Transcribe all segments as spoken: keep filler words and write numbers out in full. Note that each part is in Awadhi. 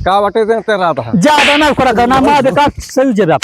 का बटे से तेरा रहा? ज्यादा ना करा, करना, मार देता, चल जेबे आप।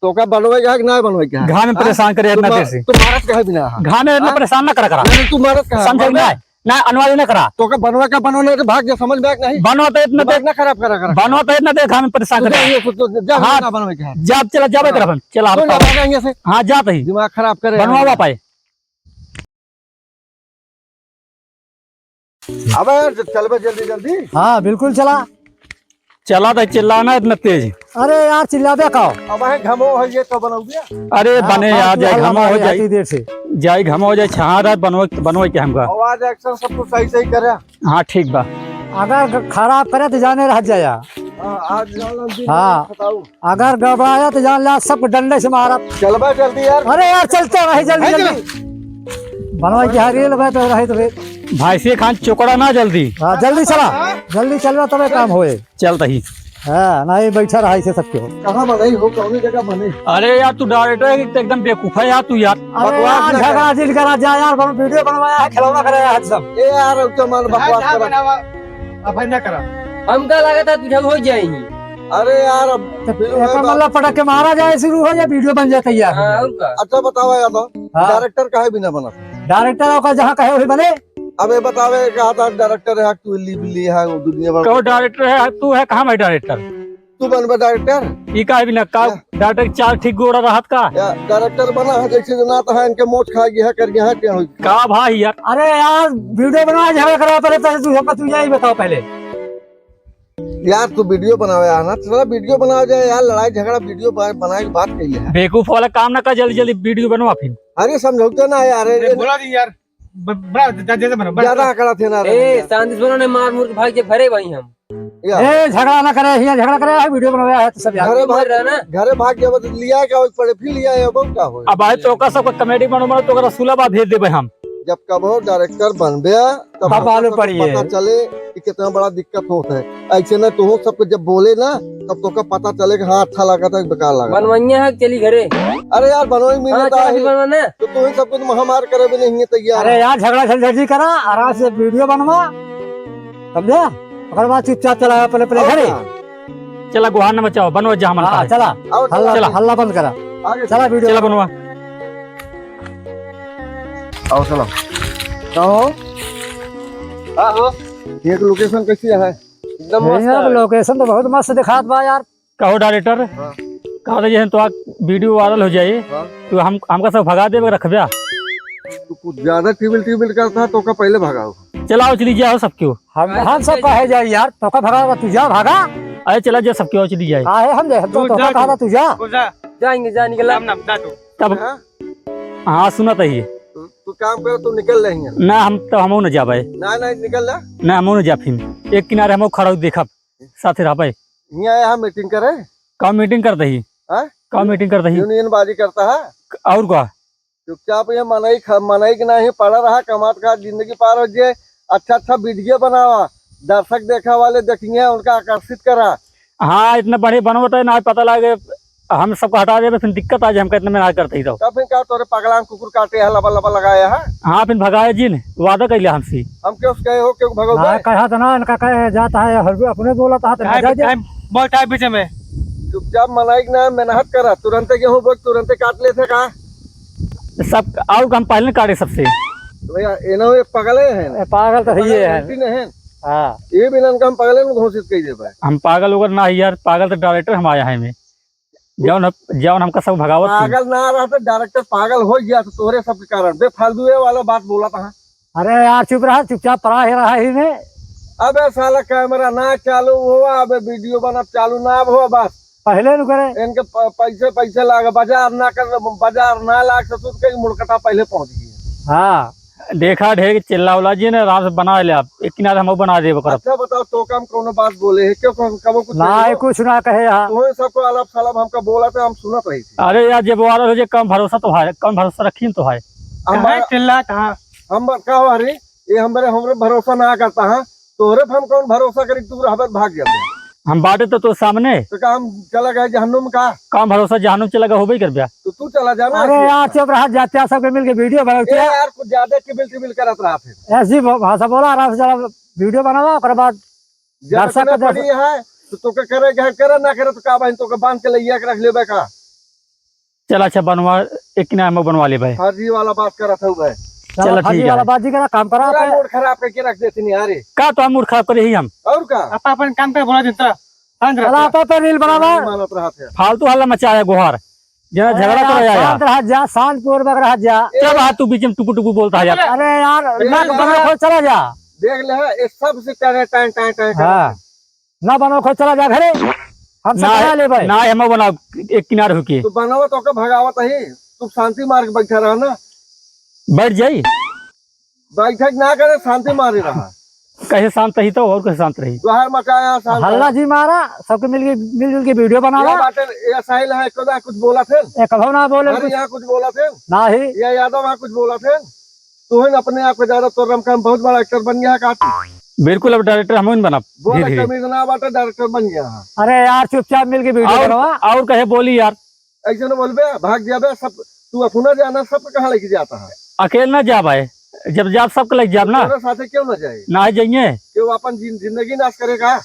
तोका बनवे के है कि ना बनवे के है? घाम में हाँ? परेशान करे तू इतना मार-, देर से। तू मारत काहे बिना है? घाम में इतना हाँ? परेशान ना करा करा। नहीं, तू मारत काहे? समझे मारबे? ना? ना, अनवारी ना करा। तोका बनवे का बनवे ना, तो भाग जा, समझ में आया कि नहीं? बनवा तो इतना दिमाग देर, ना खराब करा करा। बनवा तो इतना देर घाम में परेशान तू करे। जा, ये, तू, तू जा, हाँ, ना बनवे के है। जा, चला, जाबे हाँ। करब हम। चला, तू हम ना तो भागा यहाँ से। हाँ, जात ही। दिमाग खराब करे बनवावा है। पाए। अबे यार, ज-, चलबे जल्दी जल्दी। हाँ, बिल्कुल चला। चला तो चिल्लाना इतना तेज। अरे यार, चिल्लाबे का? अब है घमो है, ये तो बनौबे। अरे हाँ, बने हाँ, यार, तू जाए हल्ला घमो हो मारे जाए। हाथी देर से। जाए घमो हो जाए, छहा रहा बनवे, बनवे के हमका। आवाज action सब कुछ सही सही करे। हाँ, ठीक बा। अगर ग-, खराब करे तो जाने रह जाया। हाँ, आज जान लो, दिन हाँ। बताओ। अगर गड़बड़ाया तो जान ला, सबको डंडे से मारब। चलबा जल्दी यार। अरे यार, चलते रही जल्दी, है जल्दी। बनवाई के हरी लेबे तो रही तो फिर। भाई से खान चोकड़ा ना जल्दी। हाँ, जल्दी चला, जल्दी चलबा तबे काम होए। चल तही। हाँ, ना ये बैठा रहा इसे सबके हो। कहाँ बनाई हो, कौन जगह बने? अरे यार, तू director है कि एकदम बेवकूफ है यार तू यार। अरे बकवास यार, ना कर। झगड़ा दिल करा जा यार, बन-, video बनवाया है, खिलौना कराया है सब। ए यार, अब तो मन बकवास करा। अब ना करा। हमका लागत है तुझे हो जाएगी। अरे यार, अब तो फिल्म एकर में मतलब पटक के मारा जाए शुरू हो या video बन जाए तैयार हो हाँ, जाए। और का? अच्छा बतावा यादव, हाँ। Director काहे बिना बना? Director ओका जहाँ कहे वही बने। अबे बतावे, कहा था director है, तू इल्ली बिल्ली है, वो दुनिया भर कहो director है, तू है, कहाँ भाई director? तू बनबे director? ई काहे बिना का? या। Director चार ठीक गोड़ा रहत का? या, director बना है, जैसे जो ना तो है, इनके मोच खा गया है, कर गया है, क्या हो? का भाई यार? अरे यार, video बना, झगड़ा करा पहले, पहले तू, तू यही बताओ पहले। यार, तू video बनावे आ ना, चला video बनावे जाए यार, लड़ाई झगड़ा video बा-, बनाए के बात कही है। बेवकूफ वाला काम ना कर, जल्दी जल्दी video बनवा फिर। अरे समझौते ना यार, अरे, अरे, बोला जी यार, ब-, बड़ा ज-, ज-, जैसे बना, बस। ज्यादा आंकड़ा थे ना रे ए, भैया। शांति से बोलो, नहीं मार मुर के भाग जे भरे भाई हम। या। ए, झगड़ा ना करे, हियाँ झगड़ा करे, है video बनावे है तो सब यार। घरे भाग, मर रहा ना। घरे भाग जाबे तो लिया क्या हो पड़े, फिर लिया है, अब का हो? अब भाई तो ओकर सबके comedy बनो, बनो तो ओकर रसूलाबाद भेज देबे हम। जब कबो director बनबे, तब तब मालूम सबको पड़िए। पता चले कि कितना बड़ा दिक्कत होत है। ऐसे ना तोहो सबको जब बोले ना, तब तोका पता चले कि हाँ, अच्छा लागत है, बेकार लागत है। बनवइया है, चली घरे। अरे यार, बनवाई मिलत हाँ, चला है। भी बनवाना। तो तू ही सबको तो महामार करे भी नहीं है तैयार। अरे यार, झगड़ा झंझट जी करा, आराम से video बनवा, समझा? ओकर बाद चुपचाप चला, पहले, पहले और घरे। क्या? चला, गुहार न मचाओ, बनवा जा हमन हाँ, का। चला। आओ, हल्ला, चला। हल्ला बंद करा। आगे चला, video चला, बनवा। बनवा। आओ, चलो। कहो। हाँ, हो। ये location कैसी है? एकदम मस्त भैया, है। Location तो बहुत मस्त दिखात बा यार। कहो director, हाँ। कहा था जैसे तो आप video viral हो जाए, हाँ। तो हम, हमका सब भगा देबे रखब्या। तू कुछ ज्यादा टिबिल टिबिल करता है, तो का पहले भगाओ। चलाओ, चली जाओ सब क्यों। हम, हम सब कहे जाए यार, तो का भगा, तू जा भागा। अरे चला जा सब क्यों, चली जाए। काहे हम जाए, हम तो, तू तो जा का तू। कहा तू जा। तू जा। जाएंगे, जा निकल। राम नाम, जा तू। तब हाँ? हाँ, सुनत ही। तू, तू काम कर, तू निकल रही है। ना, हम तो हमहू न जाबे। ना, ना, निकल जा। ना, हमहू न जा फिर। एक किनारे हमहू खड़ा देखब, साथे रहबे। हियाँ आया है meeting करे। का meeting करत ही? हाँ? का meeting करत ही? Union बाजी करता है। और का? चुपचाप ये मनई ख-, मनई के नाही पड़ा रहा, कमात का जिंदगी पार हो जे। अच्छा अच्छा video बनावा, दर्शक देखा वाले देखिए, उनका आकर्षित करा। हाँ, इतना बढ़िया बनवत है ना, पता लगे हम सबको हटा देबे, फिर दिक्कत आ जाए हमका, इतना मेहनत करते ही तो। तब फिर का तोरे पगलान कुकुर काटे है, लबा लबा लगाया है? हाँ, फिर भगाए जिन, वादा कैले हमसे। हम क्यों कहे हो, क्यों भगो ना, बे? कहा तो ना, इनका कहे जाता है, हर भी अपने बोला था, तो काहे ना जाए। टाइम, बहुत टाइम पीछे में। चुपचाप मनई के ना मेहनत करा, तुरंते गेहूं बोए, तुरंते काट लेते का? सब, और हम पहले काटे सबसे। तो भैया, इन्हों ये पगले हैं। ए, पागल तो ये है। नहीं है। हाँ। ये भी इनका हम पगले में घोषित कर दे पाए। हम पागल वगैरह ना है यार, पागल तो director हम आया है में। जौन, जौन हमका सब भगावत थी। पागल ना रहते, director पागल हो गया तो तोहरे सबके कारण। बेफालतू ये वाला बात बोला था। अरे यार, चुप रहा, चुपचाप पड़ा ही रहा ही में। अबे साला, camera ना चालू हुआ, अबे video बनब चालू ना हुआ, बस। पहले नु करे। इनके प-, पैसे, पैसे लागे, बाजार ना कर, बाजार ना लाग, ससुर के मुड़कटा पहले पहुंच गया। हाँ। देखा ढेर चिल्लावला जी ने, आराम से बना ले आप, एक किनारे हम बना देबे करब। अच्छा बताओ, तो काम कौनो बात बोले है, क्यों कब, कब कुछ ना नहीं है, हो? कुछ ना कहे यहाँ। तुम्हें सबको आलाप सलाप हमका बोला था, हम सुनत रही थी। अरे यार, जब वायरल हो जाए, कम भरोसा तो है, कम भरोसा रखी तो है। हम काहे बा-, चिल्लात हा? हम बा-, का हो, अरे, ये हमरे, हमरे भरोसा ना करता है, तोहरे पे हम कौन भरोसा करी, तू रहबे भाग जाबे। हम बाटे तो, तो सामने। तो का हम चला गए जहन्नुम का? काम भरोसा जहन्नुम चला गए, होबे कर ब्या। तो तू चला जाना अरे है। यार, चुप रहा, जाते हैं, सबके मिलके video बनाते ए हैं। यार, कुछ ज्यादा टिबिल टिबिल करत रहा फिर। ऐसी भा-, भाषा बोला, आराम से चला, video बनावा, ओकर बाद जब दर्शक इतना का दर्शक पड़ी है, तो तोके करे के है, करे ना करे तो का बहन, तोके बांध के लइया के रख लेबे का? चल अच्छा, बनवा, एक किनारे में बनवा लेबे। फर्जी वाला बात करत हऊ बे। चला, चला, फर्जी ठीक है। वाला बात जी करा, काम करा पूरा आपे। मूड खराब करके रख देती नहीं, अरे। का तो हम मूड खराब करे ही हम? और का? आप अपन काम पे बोला देता। शांत चला, रहता। आप तो रील बनावा। नहीं मानत रहा थे। फालतू हल्ला मचाया गोहार। जना अरे झगड़ा यार, करो यार। शांत रहा जा, शांत पूर्वक रहा जा। क्या बात तू बीच में टुकु टुकु बोलता है यार? अरे यार, ए, नाक बंद रखो, चला जा। देख ले, ये सबसे टाइम, टाइम, टाइम, टाइम। हाँ। ना बनाओ, खोज चला जा घरे, हम ना, सब बना लेबै। ना, हम बनाओ एक किनार होके। तू बनाओ तो के भगावत ही, तू शांति मार के बैठा रहा ना। बैठ जाई। बैठक ना करे, शांति मारे रहा। कहे शांत ही तो और कहे शांत रही। बाहर मचाया शांत हल्ला रहा। जी मारा, सबके मिल के, मिलजुल के वीडियो बनावा। ये बातें, ये साहिल है, कदा कुछ बोला थे? ये कभो ना बोले अरे कुछ। यहाँ कुछ बोला थे? ना ही। ये यादव यहाँ कुछ बोला थे? तू है ना अपने आप को ज्यादा, तोर रमकाम बहुत बड़ा एक्टर बन गया है का तू? बिल्कुल, अब डायरेक्टर हम ही बनब। बोल, धीरे धीरे। कमीज ना बाटे, डायरेक्टर बन गया है। अरे यार, चुपचाप मिल के वीडियो और, बनावा। और कहे बोली यार। ऐसे ना बोलबे, भाग जाबे, सब तू अपना जाना, सब कहाँ लेके जाता है? अकेल ना जा भाई, जब जाब सबके लेके जाब ना। तोरे साथे क्यों ना जाए? ना जाइए। क्यों अपन जिन-, जिंदगी नाश करेगा?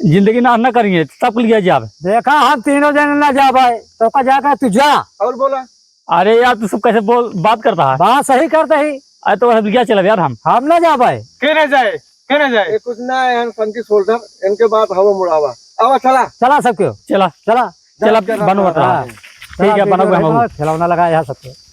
जिंदगी नाश ना करिए, सबके लिए जाब। देखा, हम तीनों जन ना जा भाई, तो का जाकर तू जा। और बोला? अरे यार, तू सब कैसे बोल, बात करता है? बात सही करता ही। अरे तो अब क्या चलब यार हम? हम ना जाबै। के ना जाए? के ना जाए? ये कुछ ना है, हम संगी शोल्डर, इनके बात हवा मुड़ावा। आवा, चला। चला सबके। चला। चला। चला, चला, बनो बता। हाँ। ठीक है, चला, बनो, वीडियो बनो। बनाओ, खिलौना लगा यहाँ सबके।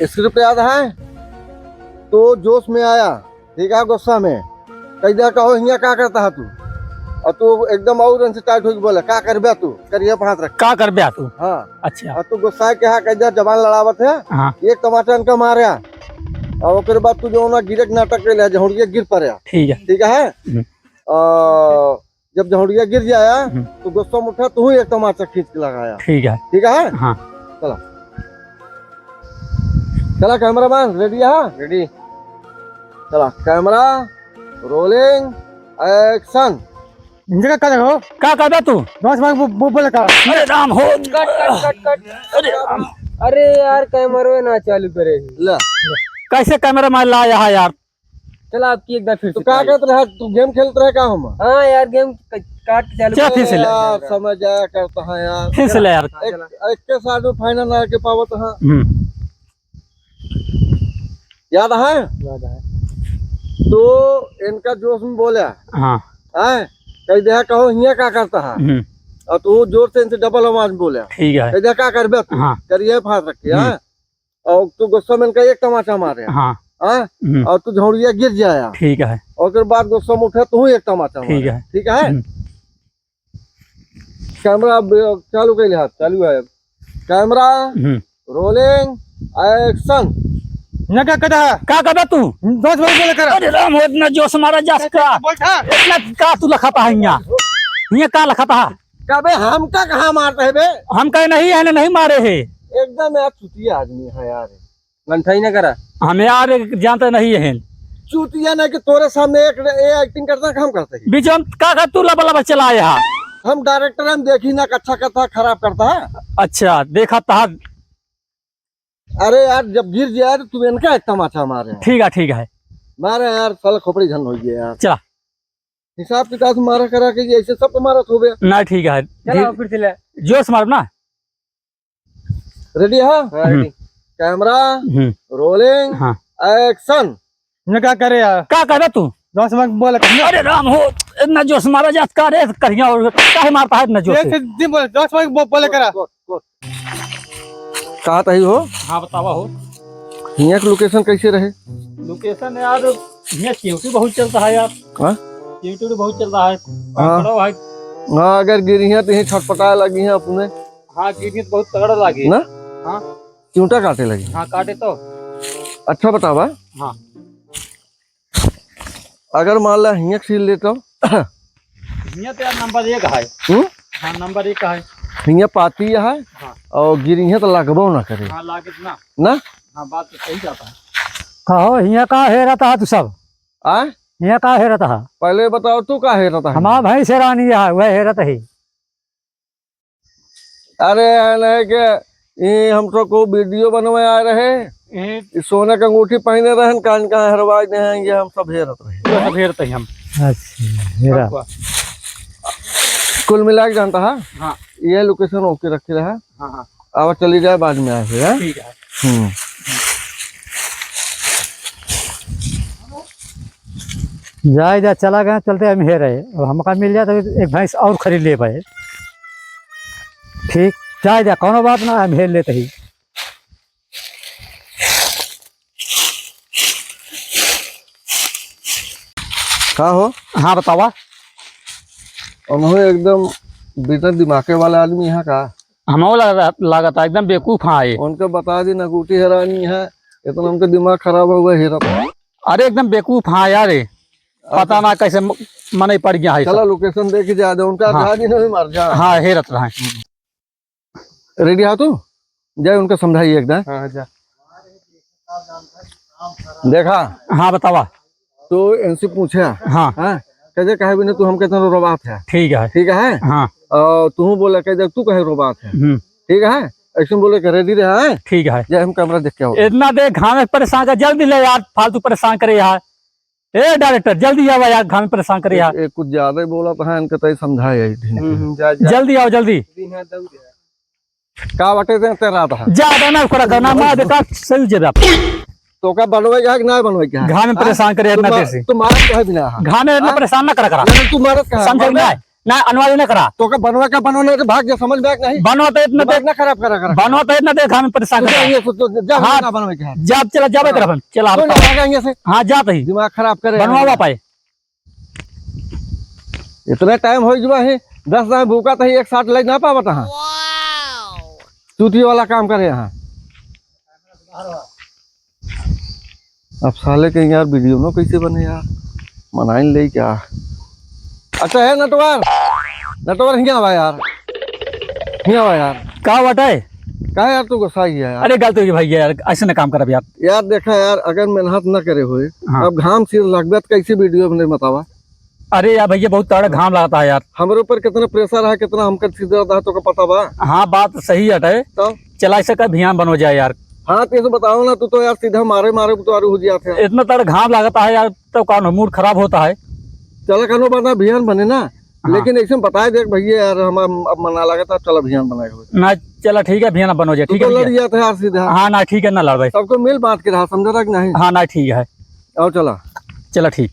स्क्रिप्ट याद है? तो जोश में आया, ठीक है, गुस्सा में। कह दिया, "कहो, हियाँ का करता है तू?" और तू एकदम और इनसे टाइट होके बोले, "का करबे तू? करिए पे हाथ रख।" का करबे तू? हाँ। अच्छा। और तू गुस्सा के हाँ कह दिया, जबान लड़ावत है। हाँ। एक तमाचा इनका मारे। और ओकरे बाद तू जो ना गिरे के नाटक कर लिया, जहुड़िया गिर पड़े। ठीक है। ठीक है? हम्म। और जब जहुड़िया गिर जाया, हम्म। तो गुस्सा में उठा, तू ही एक तमाचा खींच के लगाया। ठीक है। ठीक है? हाँ। चला। चला, कैमरामैन, रेडी है? रेडी। चला, कैमरा, रोलिंग, एक्शन। इनका का देखो? का करबे तू? बस भाई, वो, वो बोले का? अरे राम हो। Cut, cut, cut, cut. अरे राम। अरे यार, कैमरो ना चालू करे। ले। कैसे कैमरा मैं लाया है यार? चला, आपकी एक बार फिर तो से का try। करत रहा तू? गेम खेलत रहे का हम? हाँ यार, गेम क-, काट के चालू चला, कर। फिर से ले। यार, समझ आया करता है यार। फिर से ले यार। हाँ, एक, चला। एक के साथ में फाइनल ना के पावत है। हम्म। याद है? याद है। तो इनका जोश में बोला। हाँ। हैं? कह दिया, "कहो, हियाँ का करता है?" हम्म। और तू जोर से इनसे डबल आवाज में बोला। ठीक है। कह दिया, "का करबे तू?" हाँ। करिए फाड़ रखे, हम्म। हैं? और तू गुस्सा में इनका एक तमाचा मारे। हाँ। हाँ? हम्म। और तू झौड़िया गिर जाया। ठीक है। और ओकर बाद गुस्सा में उठे, तू एक तमाचा ठीक मारे। है। ठीक है? हम्म। कैमरा अब चालू कर ले हाथ, चालू है अब। Camera, hmm. Rolling, action. ना का कदा? का कदा तू? दस बार बोले करा। अरे राम हो, इतना जोश मारा जास का। बोल था। इतना का तू लखाता है यहाँ? यहाँ का लखाता है? कबे हमका कहाँ मारते है बे? हम कहे नहीं है ना, नहीं मारे है। एकदम यार चुतिया आदमी है यार। गंठाई ना करा। हम यार जानते नहीं है। चुतिया ना कि तोरे सामने एक, ए acting करता है, हम करते हैं। बीच में का, का तू लबा लबा चला आया? हम डायरेक्टर हम देखी ना, अच्छा करता है, खराब करता है। अच्छा, देखा था। अरे यार, जब गिर जाए तो तू इनका एक तमाचा मारे। ठीक है, ठीक है। मारे यार, साला खोपड़ी झन हो गया यार। चला। हिसाब किताब से मारा करा के ऐसे सब मारत हो गया। ना, ठीक है। चला, फिर से ले। जोश मार ना। रेडी है? हाँ, हम्म। रेडी। Camera, hmm. रोलिंग, हाँ। एक्शन। ने का करे यार? का करे तू? दस बार बोले कर। अरे राम हो, इतना जोश मारा जात का रे, करिया और काहे मारता है इतना जोश ये से? से दिन बोले, दस बार बो-, बोले करा। Cut, cut, cut. कहाँ तही हो? हाँ, बतावा हो। हियाँ के लोकेशन कैसे रहे? लोकेशन यार, हियाँ चिंटू बहुत चलता है यार। हाँ? चिंटू बहुत चलता है। हाँ। पकड़ो भाई। हाँ, अगर गिरी है तो यहीं छटपटाए लगी है अपने। हाँ, गिरी तो बहुत तगड़ा लागे। ना? हाँ। चिंटा काटे लगी। हाँ, काटे तो। अच्छा बतावा। हाँ। अगर मान ला हियाँ छील ले तो? हियाँ तो यार नंबर एक है। हम्म? हाँ, नंबर एक है। हियाँ पाती है हाँ। और गिरी है तो लगबो ना करे। हाँ, लागे ना। ना? हाँ, बात तो सही जाता है। कहो, हियाँ का हेरत है तू सब? आ? हियाँ का हेरत है? पहले बताओ, तू का हेरत है? हमार भैंस हेरानी है, वह हेरत है। अरे, है नहीं के, ये हम तो को वीडियो बनवे आए रहे। हम्म। ये सोने के अंगूठी पहने रहन, कान का हरवाई दे हैं, ये हम सब हेरत रहे। ये सब हेरत हैं हम। अच्छा, मेरा। कुल मिला के जानता है? हाँ। ये location OK रखे रहा। हाँ, हाँ। अब चली जाए, बाद में आए फिर, हाँ? ठीक है। हम्म। जाए जा, चला गया, चलते हम हेर रहे। अब हमका मिल जाए तो एक भैंस और खरीद ले भाई। ठीक, जाए जा, कौनो बात ना, हम हेर लेते ही। का हो? हाँ, बतावा। उन्हों एकदम बिना दिमागे वाला आदमी है का? हमहू लग-, लागत है, एकदम बेवकूफ है ये। उनके बता दी, नगूटी हरानी है, इतना उनका दिमाग खराब हुआ, हेरत है। अरे, एकदम बेवकूफ है यार ये। अच्छा। पता ना कैसे म-, मनई पड़ गया है चला, सब। Location देख के जा दे, उनका हाँ। आधा दिन भी मर जा। हाँ, हेरत रहा है। Ready हा तू? जाए उनका समझाई एकदम। हाँ, जा। देखा? हाँ, बतावा। तो इनसे पूछा। हाँ। हाँ? कहे, "काहे बिना तू हमके इतना रोवात है?" ठीक है। ठीक है? हाँ। और तू बोला, कहे, "तू काहे रोवात है?" हम्म। ठीक है? ऐसे बोले के ready रहा है। ठीक है। जाए हम camera देख के आओ। इतना देर घाम में परेशान कर, जल्दी ले यार, फालतू परेशान करे यार। ए director, जल्दी आवा यार, घाम में परेशान करे यार। एक, एक कुछ ज्यादा ही बोला तो है, इनके तय समझाए आई थी। हम्म, हम्म, जा, जा। जल्दी आओ, जल्दी। दिन है, दौड़ है। का बटे दे तेरा रहा था? ज्यादा ना खड़ा करना, मार देता सही जगह। तो का बनवे के है कि ना बनवे के है? घाम में हाँ? परेशान करे तू इतना मार-, देर से। तू मारत काहे बिना है? घाम में इतना हाँ? परेशान ना करा करा। नहीं, तू मारत काहे? समझे मारबे? ना? ना, अनवारी ना करा। तो का बनवा का बनवा नहीं तो भाग जा, समझ में आया कि नहीं? बनवा तो इतना दिमाग देर, ना खराब करा, करा। बनवा तो इतना देर घाम में परेशान तू करा। जा, ये तो जा, हाँ, ना बनवे के है। जा, चला, जाबे हाँ। करब हम। चला, तू ना बताओ। भागा यहाँ से। हाँ, जात ही। दिमाग खराब करे। बनवावा पाए। इतना time हो गया है, दस दाएं भूखा तो ही एक साथ ले ना पावत हाँ। चूती वाला काम करे यहाँ। अब साले के यार video न कैसे बने यार, मनाइन ले क्या? अच्छा है नटवर, नटवर हियाँ आवा यार, हियाँ आवा यार। का बाटे? का यार तू गुस्सा ही है यार? अरे गलती हो गई भैया यार, ऐसे ना काम करब यार। यार देखा यार, अगर मेहनत न करे हुए, हाँ। अब घाम सिर लगबे तो कैसे video बने बतावा? अरे यार भैया, बहुत तगड़ा घाम लागत है यार। हमरे ऊपर कितना pressure है, कितना हमका सीधा रहा है, तोका पता बा? हाँ, बात सही हटे। तो? चला, ऐसे का भियान बनो जाए यार। हाँ, तो ऐसे बताओ ना, तू तो यार सीधा मारे, मारे उतारू हो जाते हैं। इतना तगड़ा घाम लागत है यार, तो कौन mood खराब होता है। चला, कनो बात ना, भियान बने ना। हाँ। लेकिन ऐसे बताए देख भैया यार, हम, हम अब मना लागत है, चला भियान बनाए हुए। ना, चला ठीक है, भियान बनो जाए, तू ठीक है तो भैया। लड़ जाते हैं यार सीधा। हाँ, ना, ठीक है, ना लड़ भाई। सबको मिल बांट के रहा, समझ रहा कि नहीं? हाँ, ना, ठीक है। आओ चला। चला, ठीक।